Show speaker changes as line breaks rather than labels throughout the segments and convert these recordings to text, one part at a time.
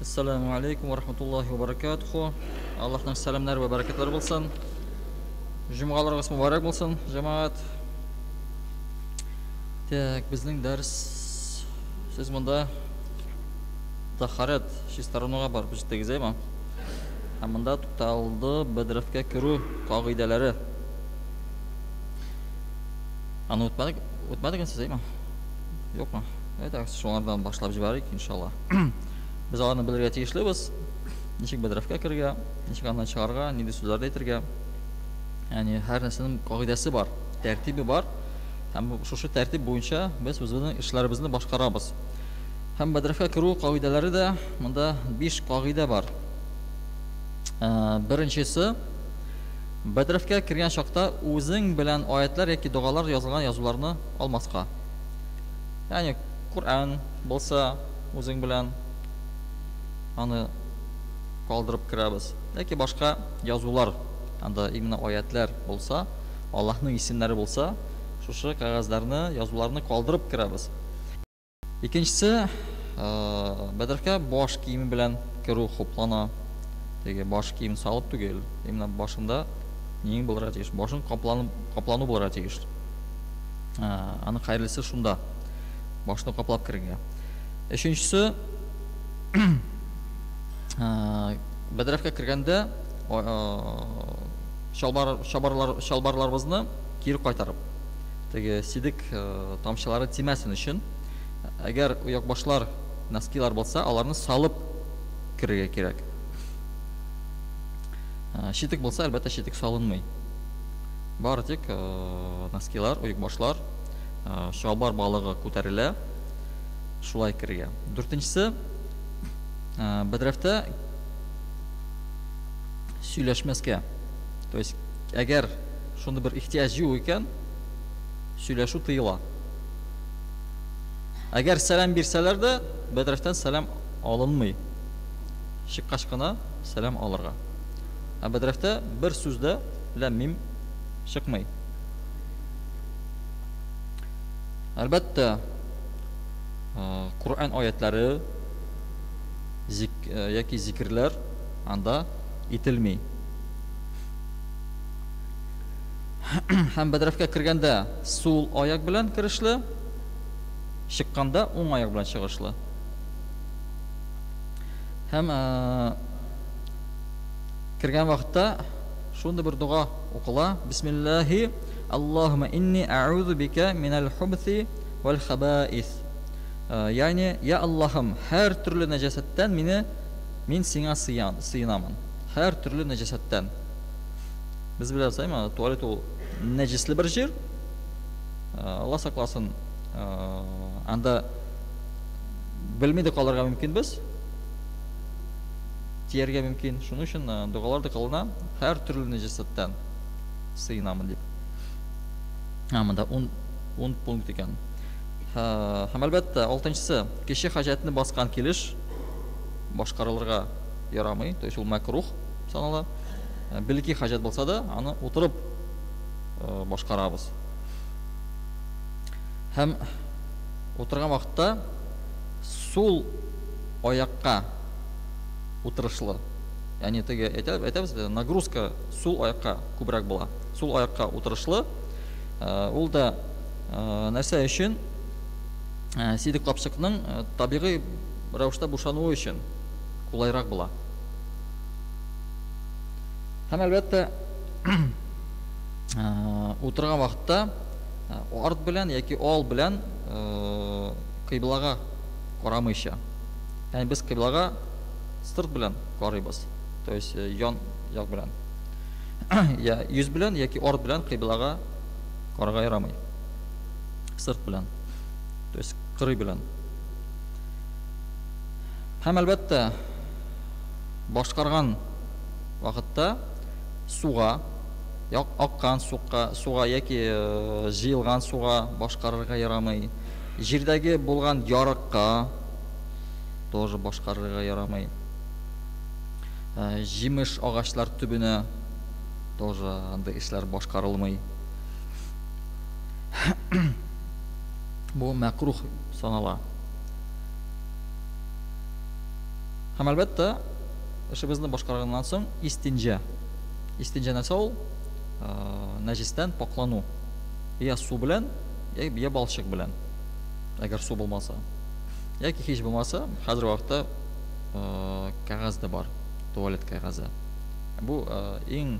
Ассаламу алейкум ва рахматуллахи ва баракатуху. Аллаһның сәламнәре вә бәрәкәтләре булсын. Җомгаларыгыз мөбарәк булсын, җәмәгать. Так, безнең дәрес сез монда тахарат чистарынуга барып җиттегез, әйме? Һәм монда тукталды бәдрәфкә керү кагыйдәләре. Аны үтмәдек, үтмәдек сез, әйме? Юкмы? Әйдәгез, шулардан башлап җибәрик, иншалла. Без аларны белергә тиешлебез. Ничек бәдрәфкә керергә, ничек аннан чыгарга, нинди сүзләрне әйтергә. Ягъни һәр нәрсәнең кагыйдәсе бар, тәртибе бар. Һәм шушы тәртип буенча без үзебезнең эшләребезне башкарабыз. Һәм бәдрәфкә керү кагыйдәләре дә монда 5 кагыйдә бар. Беренчесе, бәдрәфкә кергән чакта үзең белән аятьләр яки догалар язылган язуларны алмаска. Ягъни Коръән булса, үзең белән аны калдырып керәбез. Яки башка язулар, анда именно аятьләр булса, Аллаһның исемнәре булса, шушы кәгазьләрне, язуларны калдырып керәбез. Икенчесе, бәдрәфкә баш киеме белән керү хуплана. Теге баш киемен салып түгел, именно башында нең булырга тиеш, башың капланып, каплану булырга тиеш. Аның хәерлесе шунда, башны каплап керергә. Өченчесе, бәдрәфкә кергәндә чалбар, чабарлар, чалбарларыбызны кире кайтарып, теге сидек тамчылары тимәсен өчен, әгәр оекбашлар, носкилар булса, аларны салып керергә кирәк. Читек булса, әлбәттә, читек салынмый. Бары тик носкилар, оекбашлар, чалбар балыгы күтәрелә, шулай керергә. Дүртенчесе, бәдрәфтә сөйләшмәскә. То есть, әгәр шундый бер ихтыяҗ юк икән, сөйләшү тыела. Әгәр сәлам бирсәләр дә, бәдрәфтән сәлам алынмый. Чыккач кына сәлам алырга. Ә бәдрәфтә бер сүз дә ләм-мим чыкмый. Әлбәттә, Коръән аятлары зик, яки зикерләр анда ителми. Һәм бәдрәфкә кергәндә сул аяк белән керешле, чыкканда уң аяк белән чыгышлы. Һәм кергән вакытта шундый бер дога укыла. Бисмиллахи, Аллаһумма инни а'узу бика минәл хубси вәл хабаис. Ягъни, я Аллаһым, һәр төрле нәҗасәттән мине мин сиңа сыенамын. Һәр төрле нәҗасәттән. Без беләбез, әйме, туалет ул нәҗесле бер җир. Алла сакласын, анда белми дә калырга мөмкин без. Тияргә мөмкин. Шуның өчен догалар да кылына, һәр төрле нәҗасәттән сыенамын дип. Ә, монда 10 10 пункт икән. Һәм әлбәттә, алтынчысы, кече хаҗәтне баскан килеш башкарылырга ярамый, то есть ул мәкрух санала. Бәлки хаҗәт булса да, аны утырып башкарабыз. Һәм утырган вакытта сул аякка утырышлы. Ягъни теге әйтәбез, нагрузка сул аякка күбрәк була. Сул аякка утырышлы. Ул да нәрсә өчен? Сидек капчыкның табигый рәвештә бушануы өчен кулайрак була. Һәм әлбәттә, утырган вакытта арт белән яки ал белән кыйблага карамыйча. Ягъни без кыйблага сырт белән карыйбыз. То есть ян як белән. Я йөз белән яки арт белән кыйблага карарга ярамый. Сырт белән. То есть кырый белән. Һәм әлбәттә, башкарган вакытта суга, аккан сука, суга яки җыелган суга башкарырга ярамый. Җирдәге булган ярыкка тоже башкарырга ярамый. Җимеш агачлар төбенә тоже андый эшләр башкарылмый. Бу мәкрух санала. Һәм әлбәттә, эшебезне башкарганнан соң истинҗа. Истинҗа нәрсә ул? Нәҗестән пакълану. Я су белән, я балчык белән. Әгәр су булмаса. Яки һич булмаса, хәзерге вакытта кәгазь дә бар, туалет кәгазе. Бу иң,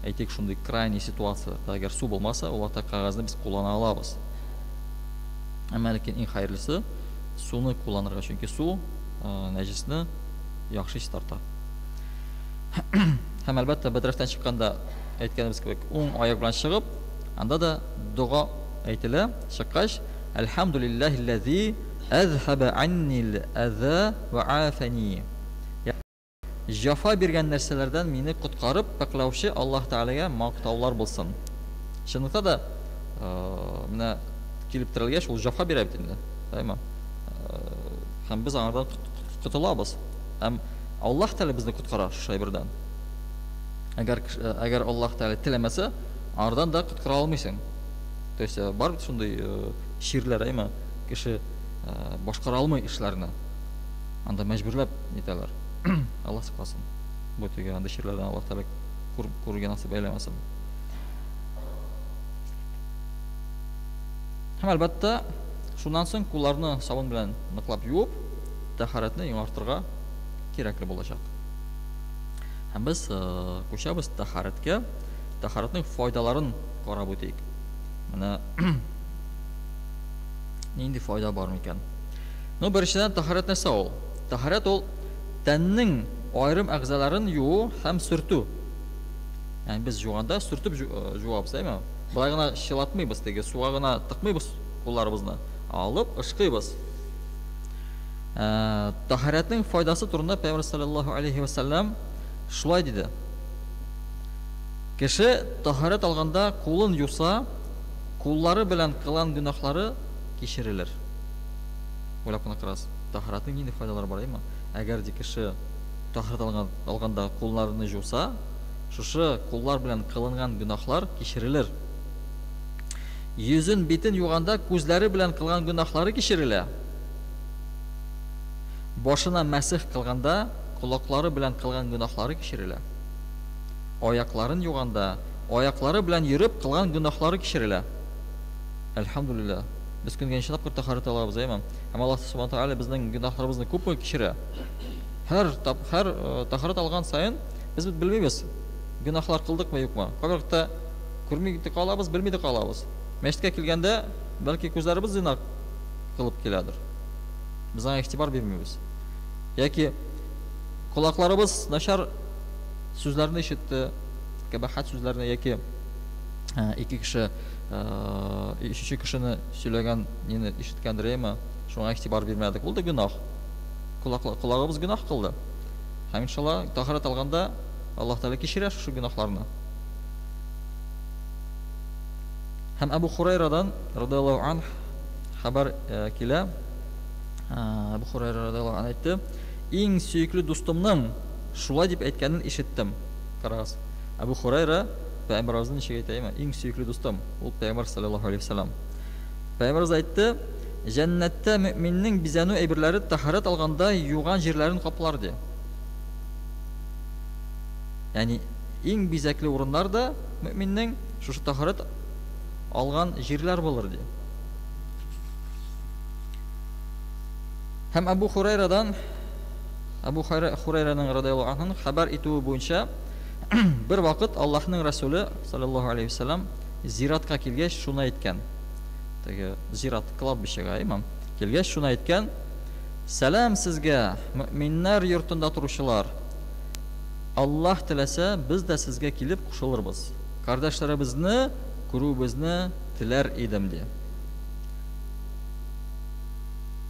әйтик, шундый крайний ситуация, әгәр су булмаса, ул вакытта кәгазьне без куллана алабыз. Әмма ләкин иң хәерлесе суны кулланырга, чөнки су нәҗесне яхшы чистарта. Һәм әлбәттә, бәдрәфтән чыкканда әйткәнебез кебек, уң аяк белән чыгып, анда да дога әйтелә, чыккач, Әлхәмдүлилләһилләзи әзһәбә аннил әзә вә афәни. Җәфа биргән нәрсәләрдән мине коткарып пакьләүче Аллаһ Тәгаләгә мактаулар булсын. Чынлыкта да, менә килеп терелгәч, ул җәфа бирә бит инде. Әйме? Һәм без аңардан котылабыз. Һәм Аллаһ Тәгалә безне коткара шушы әйбердән. Әгәр, әгәр Аллаһ Тәгалә теләмәсә, аңардан да коткара алмыйсың. То есть бар бит шундый чирләр, әйме, кеше башкара алмый эшләрне. Анда мәҗбүрләп нитәләр. Аллаһ сакласын. Бу теге андый чирләрдән Аллаһ Тәгалә күрергә насыйп әйләмәсен. Һәм әлбәттә, шуннан соң кулларны сабын белән ныклап юып, тәһарәтне яңартырга кирәкле булачак. Һәм без күчәбез тәһарәткә. Тәһарәтнең файдаларын карап үтик. Менә нинди файда бар микән? Ну, беренчедән, тәһарәт нәрсә ул? Тәһарәт ул тәннең аерым әгъзаларын юу һәм сөртү. Ягъни без жуганда сөртеп жуабыз, әйме? Болай гына чылатмыйбыз, теге суга гына тыкмыйбыз кулларыбызны. Алып ышкыйбыз. Тәһарәтнең файдасы турында Пәйгамбәр саллаллаһу алейхи ва саллям шулай диде. Кеше тәһарәт алганда кулын юса, куллары белән кылган гөнаһлары кичерелер. Уйлап кына карагыз, тәһарәтнең нинди файдалары бар, әйме? Әгәр ди кеше тәһарәт алган, алганда кулларны җуса, шушы куллар белән кылынган гөнаһлар кичерелер. Йөзен, битен юганда күзләре белән кылган гөнаһлары кичерелә. Башына мәсех кылганда колаклары белән кылган гөнаһлары кичерелә. Аякларын юганда аяклары белән йөреп кылган гөнаһлары кичерелә. Әлхәмдүлилләһ. Без көнгә ничә тапкыр тәһарәт алабыз, әйеме? Һәм Аллаһ Субхану Тәгалә безнең гөнаһларыбызны күпме кичерә. Һәр тап, һәр тәһарәт алган саен без бит белмибез, гөнаһлар кылдыкмы, юкмы. Кайвакытта күрми дә калабыз, белми дә калабыз. Мәчеткә килгәндә, бәлки күзләребез зина кылып киләдер. Без аңа игътибар бирмибез. Яки колакларыбыз начар сүзләрне ишетте, кабахәт сүзләрне яки ике кеше өченче кешене сөйләгән нине ишеткәндер, әйеме? Шуңа игътибар бирмәдек. Ул да гөнаһ. Колагыбыз гөнаһ кылды. Һәм иншалла, тәһарәт алганда Аллаһ Тәгалә кичерә шушы гөнаһларны. Һәм Әбу Хурайрадан радиаллаһу анһ хәбәр килә. Әбу Хурайра радиаллаһу анһ әйтте: "Иң сөекле дустымның шулай дип әйткәнен ишеттем." Карагыз. Әбу Хурайра пәйгамбәребезне ничек әйтә, әйме? Иң сөекле дустым, ул пәйгамбәр саллаллаһу алейһи вәсәлләм. Пәйгамбәребез әйтте: "Җәннәттә мөэминнең бизәнү әйберләре тәһарәт алганда юган җирләрен каплар", ди. Ягъни иң бизәкле урыннар да мөэминнең шушы тәһарәт алган җирләр булыр, ди. Һәм Әбу Хурайрадан Әбу Хурайраның радиаллаһу анһу хәбәр итүе буенча бер вакыт Аллаһның Расуле саллаллаһу алейхи вәсәлләм зиратка килгәч шуны әйткән. Теге зират кладбищега, имам. Килгәч шуны әйткән: "Сәлам сезгә, мөэминнәр йортында торучылар. Аллаһ теләсә, без дә сезгә килеп кушылырбыз. Кардәшләребезне күрүебезне теләр идем", ди.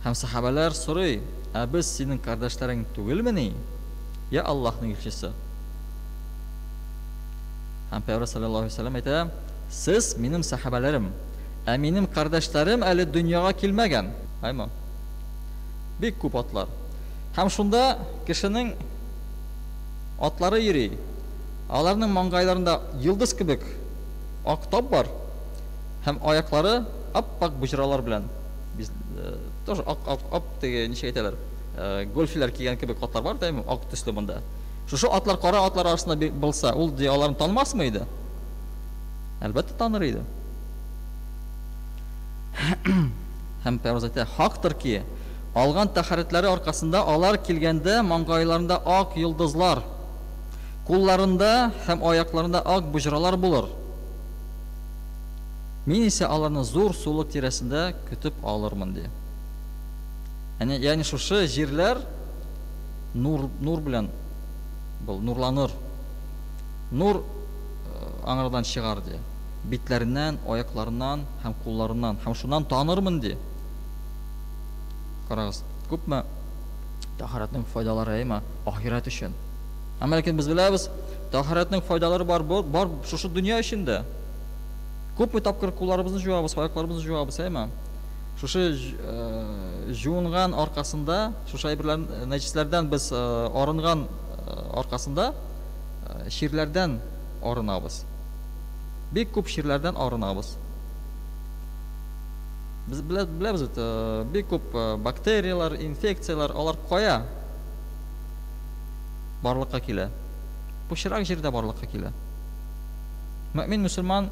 Һәм сахабәләр сорый: "Ә без синең кардәшләрең түгелмени, я Аллаһның илчесе?" Һәм Пәйгамбәр саллаллаһу алейһи ва сәлләм әйтә: "Сез минем сахабәләрем, ә минем кардәшләрем әле дөньяга килмәгән." Әйме? Бик күп атлар. Һәм шунда кешенең атлары йөри. Аларның маңгайларында йолдыз кебек ак тап бар. Һәм аяклары ап-ак боҗралар белән без тоже ак ак ап теге ничек әйтәләр, гольфиләр кигән кебек атлар бар да, ак төсле монда. Шушы атлар кара атлар арасында булса, ул ди аларны танымасмы иде? Әлбәттә таныр иде. Һәм Пәйгамбәребез әйтә, хактыр ки, алган тәһарәтләре аркасында алар килгәндә маңгайларында ак йолдызлар, кулларында һәм аякларында ак боҗралар булыр. Мин исә аларны зур сулык тирәсендә көтеп алырмын, ди. Әнә, ягъни шушы җирләр нур, нур белән был, нурланыр. Нур аңардан чыгар, ди. Битләреннән, аякларыннан һәм кулларыннан. Һәм шуннан танырмын, ди. Карагыз, күпме тәһарәтнең файдалары, әйме, ахирәт өчен. Әмма ләкин без беләбез, тәһарәтнең файдалары бар, бар шушы дөнья өчен дә. Күпме тапкыр кулларыбызны җуабыз, аякларыбызны җуабыз, әйме? Шушы җуынган аркасында, шушы әйберләр, нәҗесләрдән без арынган аркасында чирләрдән арынабыз. Бик күп чирләрдән арынабыз. Без беләбез бит, бик күп бактерияләр, инфекцияләр, алар кая барлыкка килә? Пычрак җирдә барлыкка килә. Мөэмин мөселман,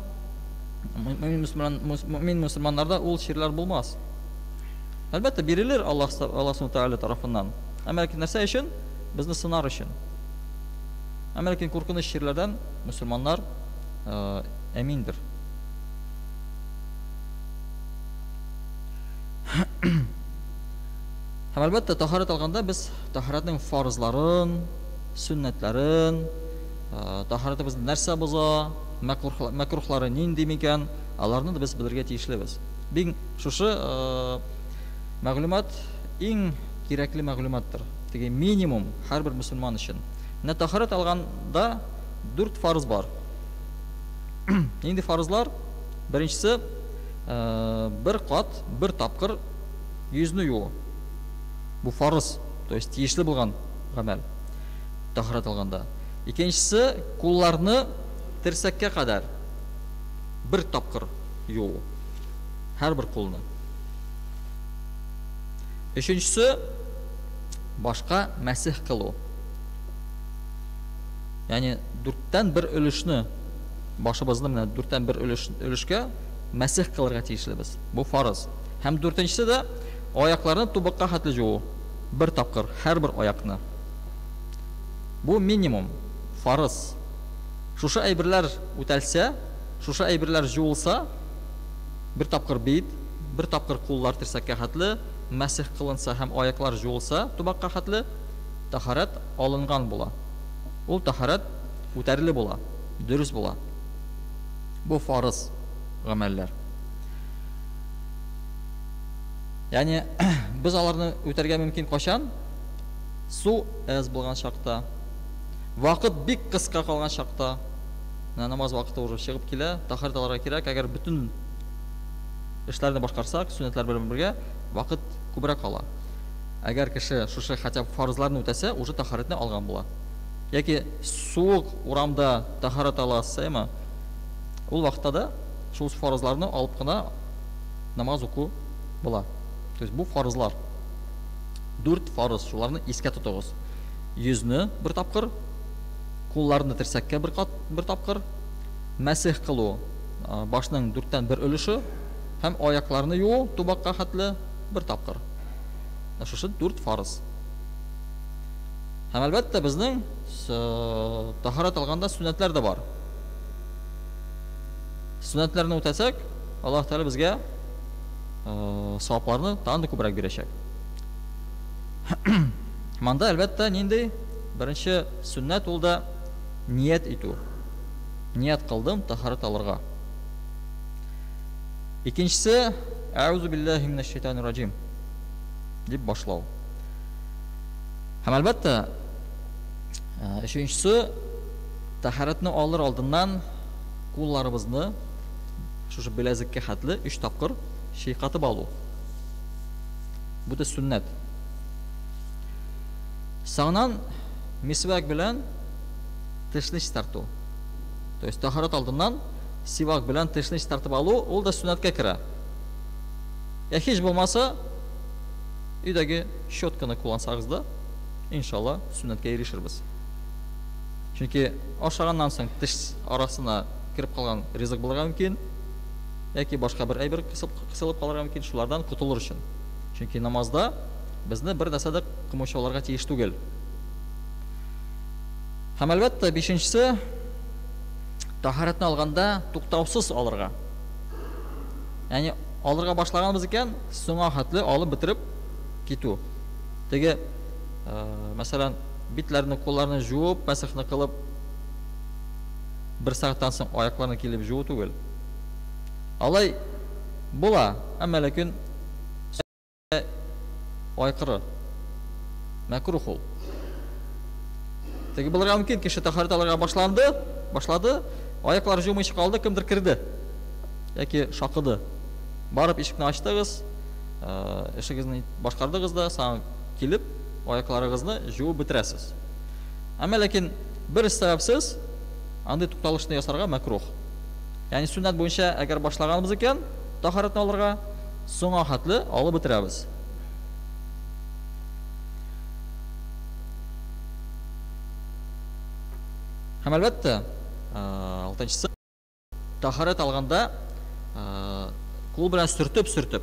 мөэмин мөселман, мөэмин мөселманнарда ул чирләр булмас. Әлбәттә, бирелер Аллаһ Аллаһ Субхану Тәгалә тарафыннан. Әмма ләкин нәрсә өчен? Безне сынар өчен. Әмма ләкин куркыныч чирләрдән мөселманнар әминдер. Һәм әлбәттә, тахарат алганда без тахаратның фарызларын, сөннәтләрен, Тәһарәтебезне нәрсә боза, мәкрухлары нинди микән, аларны да без белергә тиешлебез. Бик шушы мәгълүмат иң кирәкле мәгълүматтыр. Теге минимум һәрбер мөселман өчен. Менә тәһарәт алганда дүрт фарыз бар. Нинди фарызлар? Беренчесе, бер кат, бер тапкыр йөзне юу. Бу фарыз, то есть тиешле булган гамәл. Тәһарәт алганда. Икенчесе, кулларны терсәккә кадәр бер тапкыр юу. Һәрбер кулны. Өченчесе, башка мәсех кылу. Ягъни дүрттән бер өлешне башыбызны менә дүрттән бер өлеш, өлешкә мәсех кылырга тиешлебез. Бу фарыз. Һәм дүртенчесе дә аякларны тубыкка хәтле җуу. Бер тапкыр һәрбер аякны. Бу минимум, фарыз. Шушы әйберләр үтәлсә, шушы әйберләр җуылса, бер тапкыр бит, бер тапкыр куллар терсәккә хәтле мәсех кылынса һәм аяклар җуылса тубакка хәтле, тәһарәт алынган була. Ул тәһарәт үтәрле була, дөрес була. Бу фарыз гамәлләр. Ягъни без аларны үтәргә мөмкин кайчан? Су әз булган чакта, вакыт бик кыска калган чакта, менә намаз вакыты уже чыгып килә, тәһарәт алырга кирәк, әгәр бөтен эшләрне башкарсак, сөннәтләр белән бергә, вакыт күбрәк кала. Әгәр кеше шушы хотя бы фарызларны үтәсә, уже тәһарәтне алган була. Яки суык урамда тәһарәт аласыз, әйме? Ул вакытта да шул фарызларны алып кына намаз уку була. То есть бу фарызлар. Дүрт фарыз, шуларны искә тотыгыз. Йөзне бер тапкыр, кулларны терсәккә бер кат, бер тапкыр, мәсех кылу, башның дүрттән бер өлеше һәм аякларны юу тубакка хәтле бер тапкыр. Менә шушы дүрт фарыз. Һәм әлбәттә безнең тәһарәт алганда сөннәтләр дә бар. Сөннәтләрне үтәсәк, Аллаһ Тәгалә безгә савапларны тагын да күбрәк бирәчәк. Монда әлбәттә нинди беренче сөннәт ул да ният итү. Ният кылдым тәһарәт алырга. Икенчесе Әүзу биллаһи минәш шайтанир раҗим дип башлау. Һәм әлбәттә өченчесе тәһарәтне алыр алдыннан кулларыбызны шушы беләзеккә хәтле өч тапкыр чайкатып алу. Бу да сөннәт. Соңыннан мисвәк белән тешне чистарту. То есть тәһарәт алдыннан сивак белән тешне чистартып алу, ул да сөннәткә керә. Я һич булмаса, өйдәге щетканы куллансагыз да, иншалла, сөннәткә ирешербез. Чөнки ашаганнан соң теш арасына кереп калган ризык булырга мөмкин, яки башка бер әйбер кысылып калырга мөмкин, шулардан котылыр өчен. Чөнки намазда безне бер нәрсә дә комачауларга тиеш түгел. Һәм әлбәттә, бишенчесе, тәһарәтне алганда туктаусыз алырга. Ягъни алырга башлаганбыз икән, соңа хәтле алып бетереп китү. Теге, мәсәлән, битләрне, кулларны жуып, мәсехне кылып, бер сәгатьтән соң аякларны килеп жуу түгел. Алай була, әмма ләкин айкыры. Мәкрух ул. Теге булырга мөмкин, кеше тәһарәт алырга башланды, башлады, аяклар жумыйча калды, кемдер керде яки шакыды. Барып ишекне ачтыгыз, эшегезне башкардыгыз да, саң килеп аякларыгызны жуып бетерәсез. Әмма ләкин бер сәбәпсез андый тукталышны ясарга мәкрух. Ягъни сөннәт буенча әгәр башлаганбыз икән, тәһарәтне алырга соңа хәтле алып бетерәбез. Һәм әлбәттә, алтынчысы, тәһарәт алганда кул белән сөртеп-сөртеп,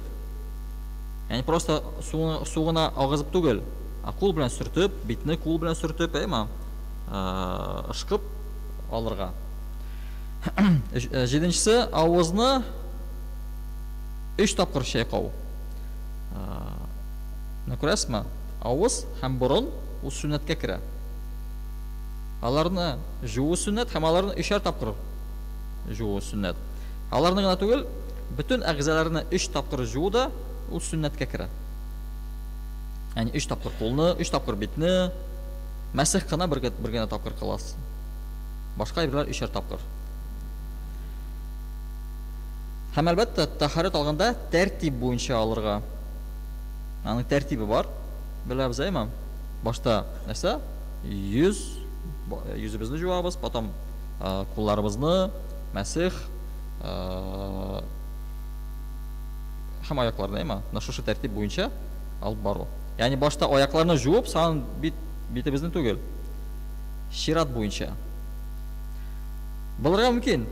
ягъни просто су гына агызып түгел, ә кул белән сөртеп, битне кул белән сөртеп, әйме, ышкып алырга. Җиденчесе, авызны өч тапкыр чайкау. Менә күрәсезме? Авыз һәм борын ул сөннәткә керә. Аларны жуу сөннәт һәм аларны өчәр тапкыр жуу сөннәт. Аларны гына түгел, бөтен әгъзаларны өч тапкыр жуу да ул сөннәткә керә. Ягъни өч тапкыр кулны, өч тапкыр битне, мәсех кына бер, бер генә тапкыр кыласыз. Башка әйберләр өчәр тапкыр. Һәм әлбәттә, тәһарәт алганда тәртип буенча алырга. Аның тәртибе бар. Беләбез, әйме? Башта нәрсә? Йөз, йөзебезне жуабыз, потом кулларыбызны, мәсех, һәм аякларны, әйме? Менә шушы тәртип буенча алып бару. Ягъни башта аякларны жуып, сан бит битебезне түгел. Чират буенча. Булырга мөмкин.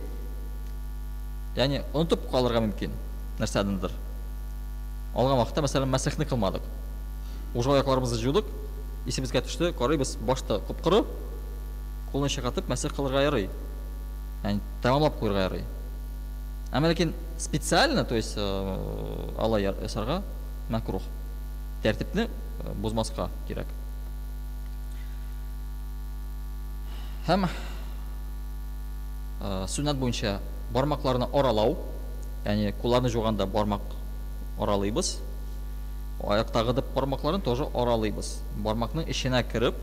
Ягъни онытып калырга мөмкин нәрсәдендер. Алган вакытта, мәсәлән, мәсехне кылмадык. Уже аякларыбызны жудык, исебезгә төште, карыйбыз, башта коп-коры, кулны чайкатып мәсех кылырга ярый. Ягъни тәмамлап куярга ярый. Әмма ләкин специально, то есть алай ясарга мәкрух. Тәртипне бозмаска кирәк. Һәм сөннәт буенча бармакларны аралау, ягъни кулларны жуганда бармак аралыйбыз. Аяктагы да бармакларын тоже аралыйбыз. Бармакның эченә кереп,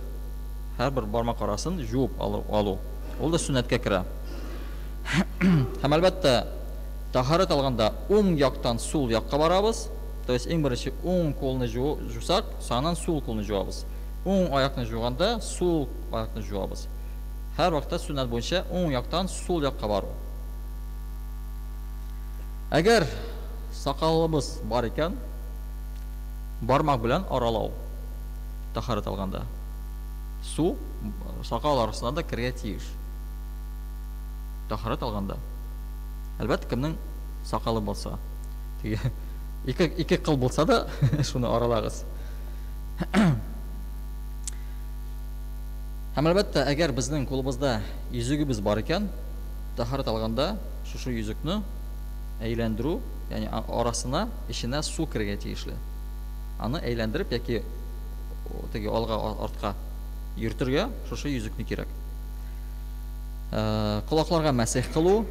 һәрбер бармак арасын жуып алу. Ул да сөннәткә керә. Һәм әлбәттә, тәһарәт алганда уң яктан сул якка барабыз. То есть иң беренче уң кулны жусак, соңыннан сул кулны жуабыз. Уң аякны жуганда сул аякны жуабыз. Һәр вакытта сөннәт буенча уң яктан сул якка бару. Әгәр сакалыбыз бар икән, бармак белән аралау тәһарәт алганда. Су сакал арасына да керергә тиеш. Тәһарәт алганда. Әлбәттә, кемнең сакалы булса. Теге ике кыл булса да, шуны аралагыз. Һәм әлбәттә, әгәр безнең кулыбызда йөзегебез бар икән, тәһарәт алганда шушы йөзекне әйләндерү, ягъни арасына, эченә су керергә тиешле. Аны әйләндереп яки теге алга артка йөртергә шушы йөзекне кирәк. Колакларга мәсех кылу,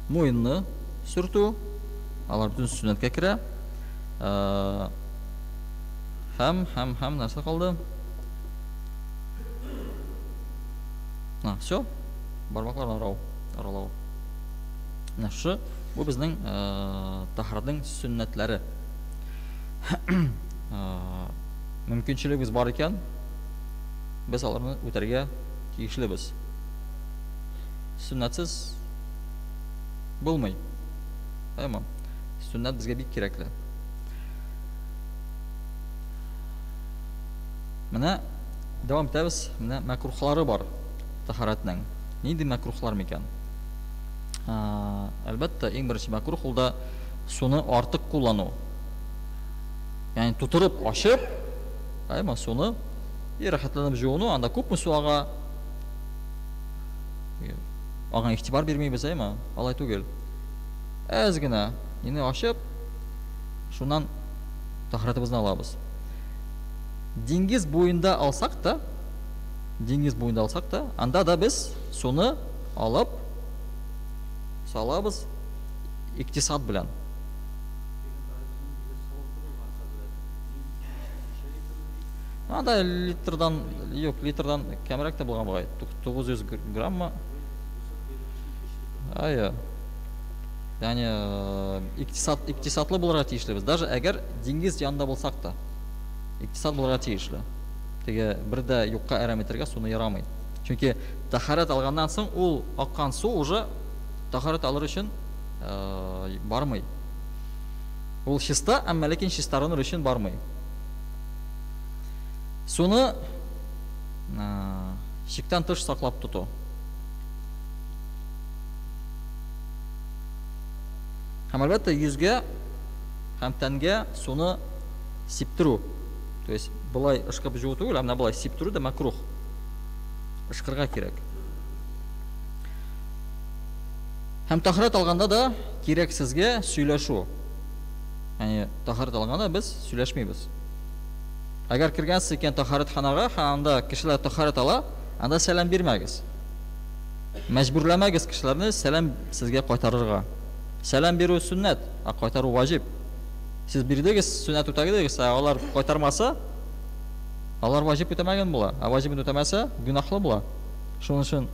муенны сөртү, алар бөтен сөннәткә керә. Һәм нәрсә калды? А, все. Бармакларны аралау. Менә шушы, бу безнең тәһарәтнең сөннәтләре. Мөмкинчелегебез бар икән, без аларны үтәргә тиешлебез. Сөннәтсез Булмый. Әмма сөннәт безгә бик кирәкле. Менә дәвам итәбез. Менә мәкрухлары бар тәһарәтнең. Нинди мәкрухлар микән? Әлбәттә, иң беренче мәкрух ул да суны артык куллану. Ягъни тутырып ачып, әмма суны и рәхәтләнеп җуыну, анда күпме су ага? Аңа игътибар бирмибез, әйме? Алай түгел. Әз генә мине ачып, шуннан тәһарәтебезне алабыз. Диңгез буенда алсак та, диңгез буенда алсак та, анда да без суны алып салабыз икътисад белән. Анда литрдан, юк, литрдан кәмрәк тә булган бугай. 900 граммы. Әйе. Ягъни икътисад, икътисадлы булырга тиешлебез. Даже әгәр диңгез янында булсак та, икътисад булырга тиешле. Теге бер дә юкка әрәм итәргә суны ярамый. Чөнки тәһарәт алганнан соң ул аккан су уже тәһарәт алыр өчен бармый. Ул чиста, әмма ләкин чистарыныр өчен бармый. Суны чиктән тыш саклап тоту. Һәм әлбәттә йөзгә һәм тәнгә суны сиптерү. То есть былай ышкып җуу түгел, ә менә былай сиптерү дә мәкрух. Ышкырга кирәк. Һәм тәһарәт алганда да кирәксезгә сөйләшү. Ягъни тәһарәт алганда без сөйләшмибез. Әгәр кергәнсез икән тәһарәтханага һәм анда кешеләр тәһарәт ала, анда сәлам бирмәгез. Мәҗбүрләмәгез кешеләрне сәлам сезгә кайтарырга. Сәлам бирү сөннәт, ә кайтару ваҗиб. Сез бирдегез, сөннәт үтәдегез, ә алар кайтармаса, алар ваҗиб үтәмәгән була. Ә ваҗибын үтәмәсә, гөнаһлы була. Шуның өчен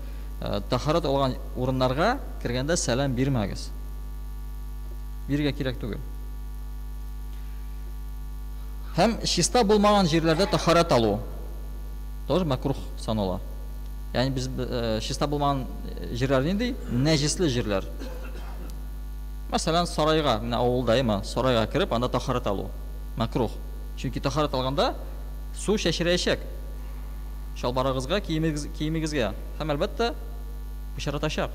тәһарәт алган урыннарга кергәндә сәлам бирмәгез. Бирергә кирәк түгел. Һәм чиста булмаган җирләрдә тәһарәт алу тоже мәкрух санала. Ягъни без чиста булмаган җирләр нинди? Нәҗесле җирләр. Мәсәлән, сарайга, менә авылда, әйме, сарайга кереп, анда тәһарәт алу мәкрух. Чөнки тәһарәт алганда су чәчрәячәк. Чалбарыгызга, киемегез, киемегезгә һәм әлбәттә пычратачак.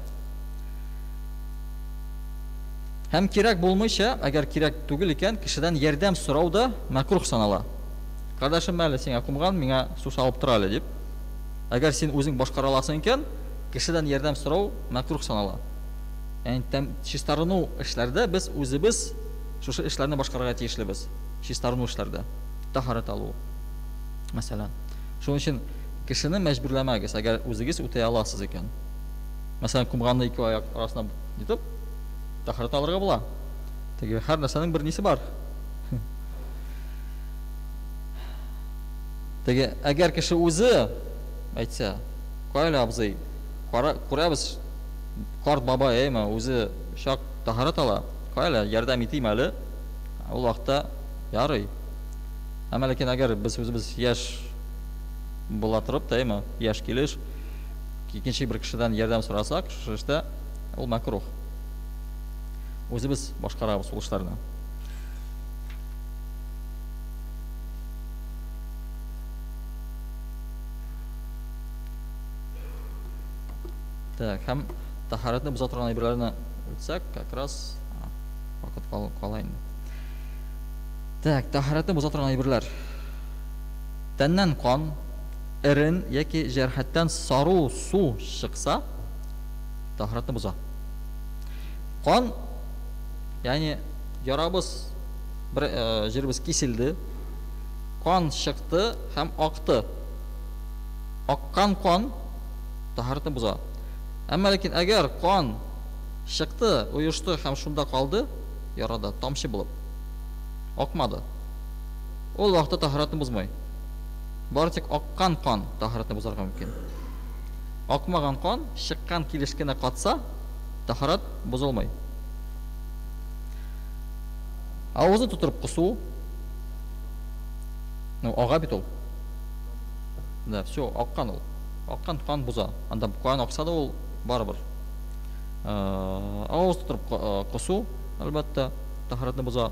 Һәм кирәк булмыйча, әгәр кирәк түгел икән, кешедән ярдәм сорау да мәкрух санала. Кардәшем, әле сиңа комган, миңа су салып тор әле дип. Әгәр син үзең башкара аласың икән, кешедән ярдәм сорау мәкрух санала. Ягъни тәм чистарыну эшләрдә без үзебез шушы эшләрне башкарырга тиешлебез. Чистарыну эшләрдә. Тәһарәт алу, мәсәлән. Шуның өчен кешене мәҗбүрләмәгез, әгәр үзегез үтәй аласыз икән. Мәсәлән, комганны ике аяк арасына итеп, тәһарәт алырга була. Теге һәр нәрсәнең бер нисе бар. Теге әгәр кеше үзе әйтсә, кая әле абзый, кара, күрәбез, карт бабай, әйме, үзе чак тәһарәт ала, кая әле, ярдәм итим әле, ул вакытта ярый. Әмма ләкин әгәр без үзебез яшь була торып та, әйме, яшь килеш, икенче бер кешедән ярдәм сорасак, шушы эштә ул мәкрух. Үзебез башкарабыз ул эшләрне. Так, һәм тәһарәтне боза торган әйберләрне үтсәк, как раз вакыт кала инде. Так, тәһарәтне боза торган әйберләр. Тәннән кан, эрен яки җәрәхәттән сару су чыкса, тәһарәтне боза. Кан, ягъни ярабыз, бер җиребез киселде, кан чыкты һәм акты. Аккан кан тәһарәтне боза. Әмма ләкин әгәр кан чыкты, оешты һәм шунда калды, ярада тамчы булып акмады. Ул вакытта тәһарәтне бозмый. Бары тик аккан кан тәһарәтне бозарга мөмкин. Акмаган кан чыккан килеш кенә катса, тәһарәт бозылмый. Авызны тутырып косу. Ну, ага бит ул. Да, все, аккан ул. Аккан кан боза. Анда кан акса да ул барыбер. Авыз тутырып косу, әлбәттә, тәһарәтне боза.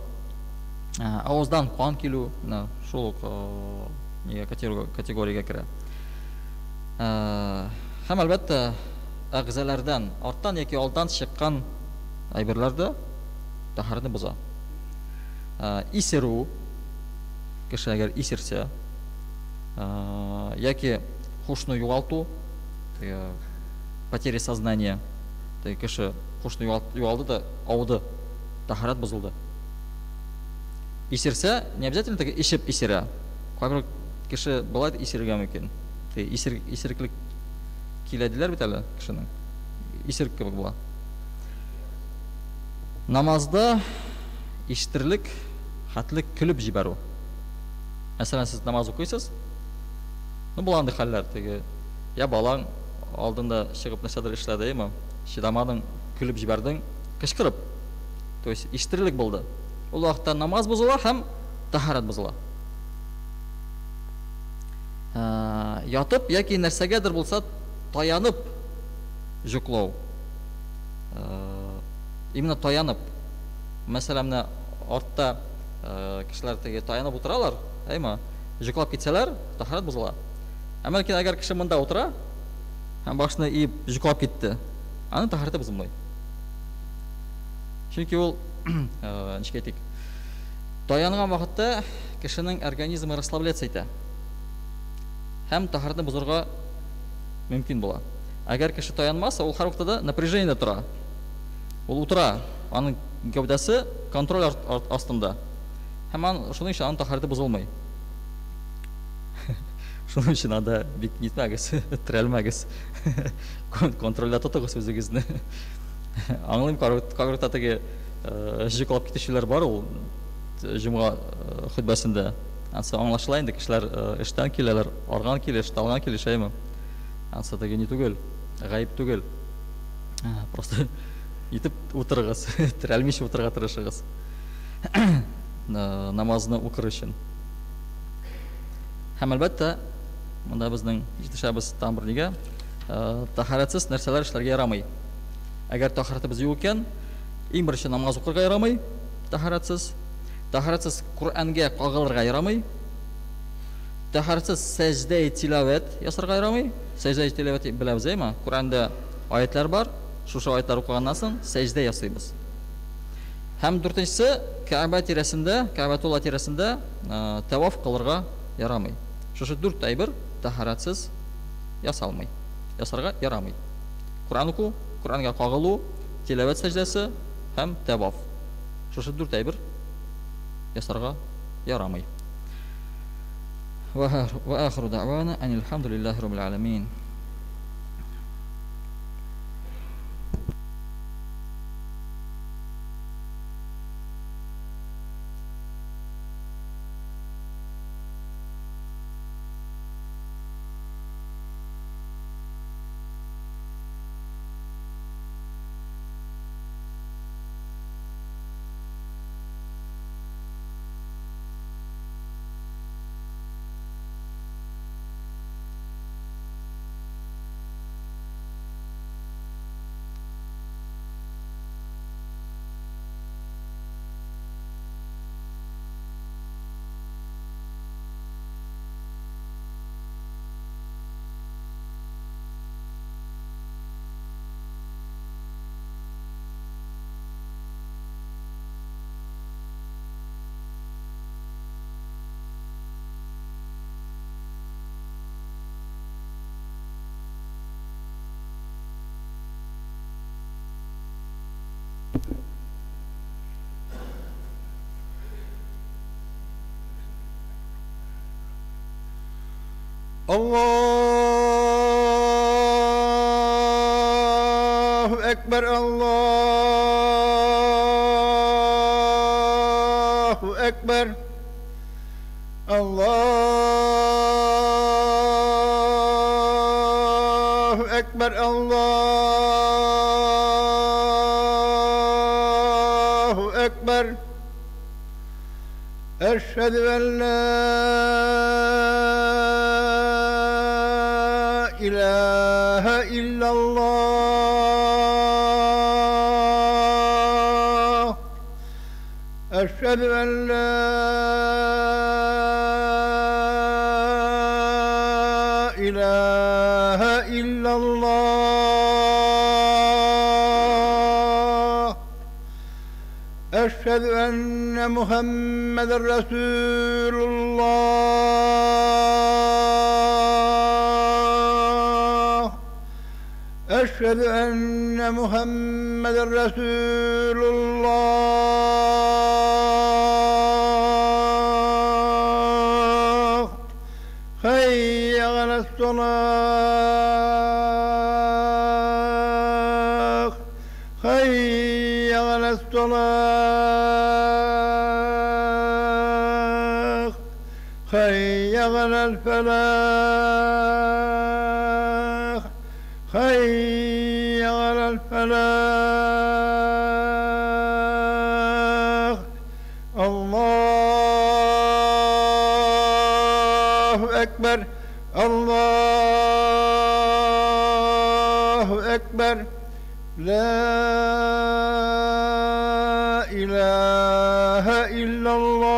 Авыздан кан килү, менә шул ук нигә категориягә керә. Һәм әлбәттә, әгъзалардан арттан яки алдан чыккан әйберләр дә тәһарәтне боза. Исерү, кеше әгәр исерсә, яки һушны югалту, потеря сознания, теге кеше һушны югалды да ауды, тәһарәт бозылды. Исерсә, не обязательно теге эчеп исерә. Кайбер кеше болай да исерергә мөмкин. Теге исер, исереклек килә диләр бит әле кешенең. Исерек кебек була. Намазда ишетерлек хәтле көлеп җибәрү. Мәсәлән, сез намаз укыйсыз. Ну, була андый хәлләр, теге я балаң алдында чыгып нәрсәдер эшләде, әйеме? Чыдамадың, көлеп җибәрдең, кычкырып. То есть ишетерлек булды. Ул вакытта намаз бозыла һәм тәһарәт бозыла. Ятып яки нәрсәгәдер булса таянып җоклау. Именно таянып. Мәсәлән, менә артта кешеләр теге таянып утыралар, әйме? Җоклап китсәләр, тәһарәт бозыла. Әмма ләкин әгәр кеше монда утыра һәм башны иеп җоклап китте, аның тәһарәте бозылмый. Чөнки ул, ничек әйтик, таянган вакытта кешенең организмы расслабляться итә. Һәм тәһарәтне бозырга мөмкин була. Әгәр кеше таянмаса, ул һәрвакытта да напряжениедә тора. Ул утыра, аның гәүдәсе контроль астында. Һәм ан, шуның өчен аның тәһарәте бозылмый. Шуның өчен анда бик нитмәгез, терәлмәгез. Контрольдә тотыгыз үзегезне. Аңлыйм, кайвакытта теге җоклап китүчеләр бар ул җомга хөтбәсендә. Ансы аңлашыла инде, кешеләр эштән киләләр, арган килеш, талган килеш, әйме. Ансы теге ни түгел, гаеп түгел. Просто итеп утырыгыз, терәлмичә утырырга тырышыгыз. Намазны укыр өчен. Һәм әлбәттә, монда безнең җитешәбез тагын бер нигә. Тәһарәтсез нәрсәләр эшләргә ярамый. Әгәр тәһарәтебез юк икән, иң беренче намаз укырга ярамый, тәһарәтсез. Тәһарәтсез Коръәнгә кагылырга ярамый. Тәһарәтсез сәҗдә тилавәт ясарга ярамый. Сәҗдә тилавәт беләбез, әйме? Коръәндә аятлар бар. Шушы аятлар укыганнан соң сәҗдә ясыйбыз. Һәм дүртенчесе, Кәгъбә тирәсендә, Кәгъбәтулла тирәсендә тәваф кылырга ярамый. Шушы дүрт әйбер тәһарәтсез ясалмый. Ясарга ярамый. Коръән уку, Коръәнгә кагылу, тилавәт сәҗдәсе һәм тәваф. Шушы дүрт әйбер ясарга ярамый. Ва ахиру дәгъвана анилхамдулиллаһи раббил аламин.
Allahu Ekber, Allahu Ekber, Allahu Ekber, Allahu Ekber. Eşhedü en la ilahe illallah. أشهد أن لا إله إلا الله. أشهد أن محمد رسول الله. أشهد أن محمد رسول الله. حي على الصلاة، حي على الصلاة، حي على الفلاح، حي على الفلاح. الله أكبر، الله أكبر، لا إله إلا الله.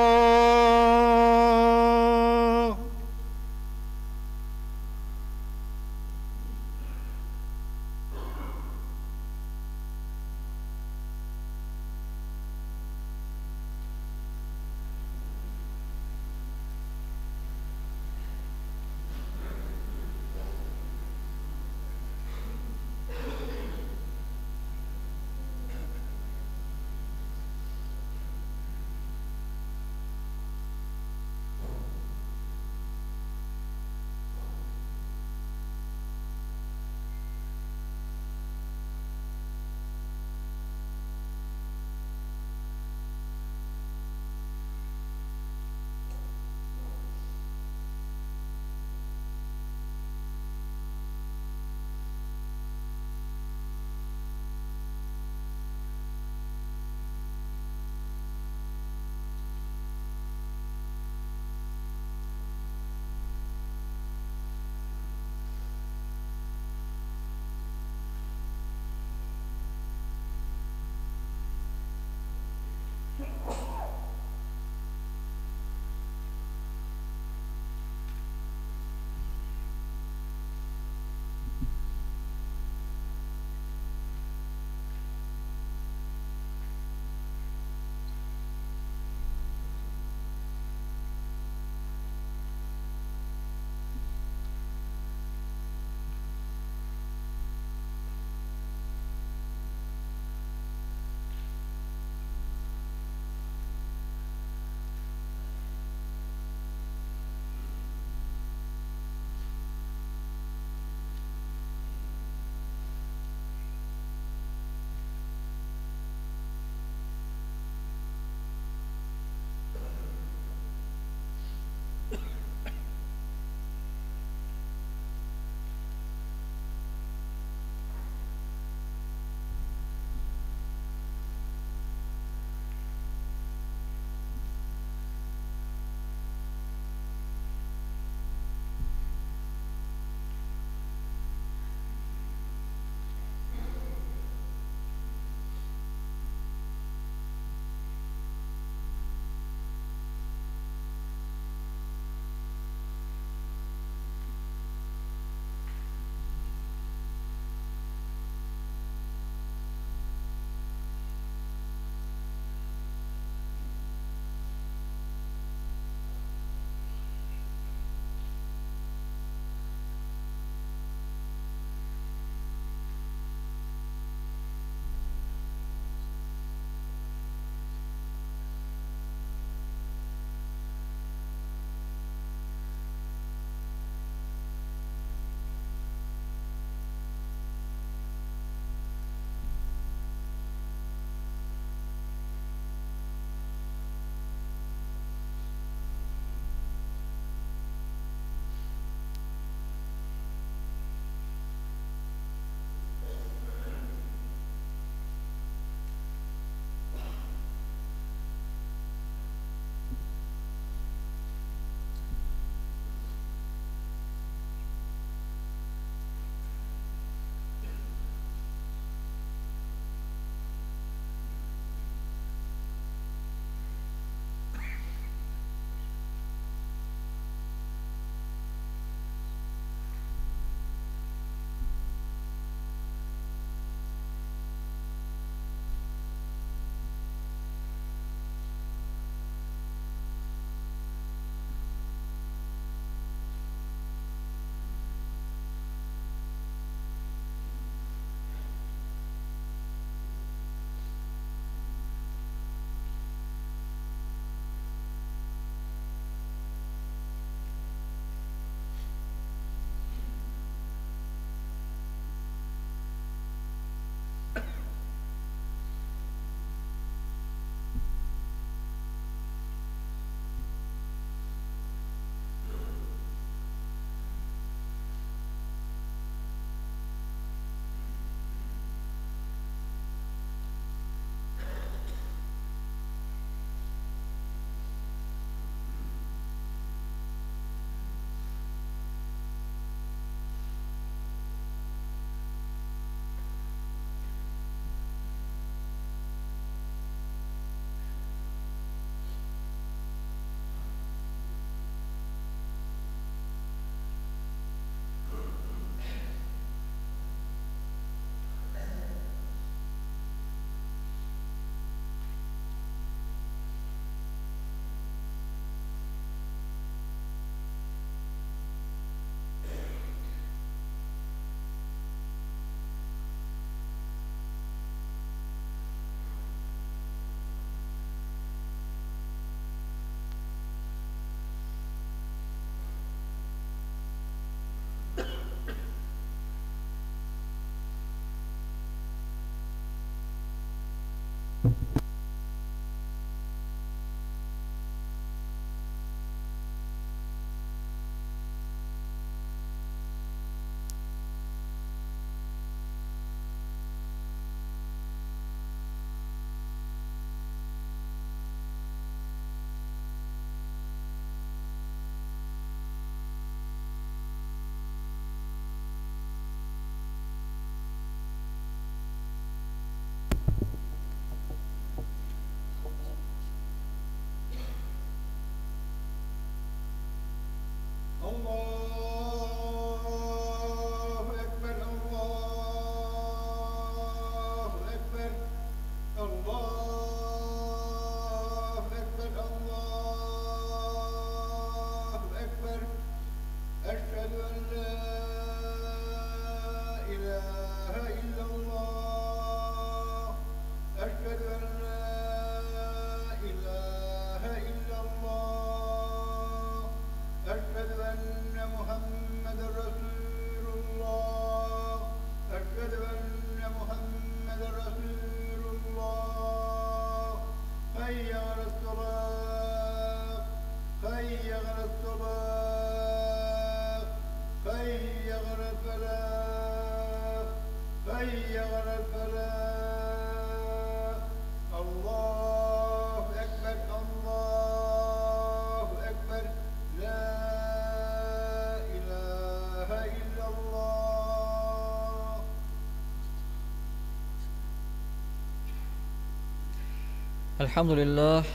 Әлхәмдүлилләһ.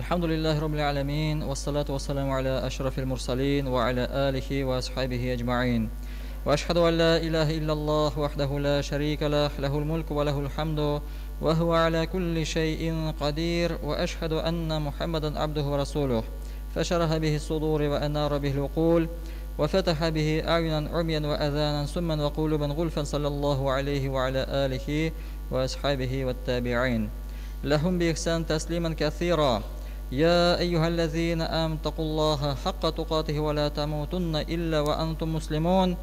Әлхәмдүлилләһ раббил аламин вассалату вассаламу аля ашрафил мурсалин ва аля алихи ва асхабихи аҗмаин. Ва ашһаду ан ла илаһа иллаллаһ вахдаху ла шарика лах лахул мулку ва лахул хамду ва хуа аля кулли шайин кадир ва ашһаду анна Мухаммадан абдуху ва расулух. فشرح به الصدور وأنار به العقول وفتح به أعينا عميا وأذانا سما وقلوبا غلفا صلى الله عليه وعلى آله وأصحابه والتابعين لهم بإحسان تسليما كثيرا. يا أيها الذين آمنوا اتقوا الله حق تقاته ولا تموتن إلا وأنتم مسلمون.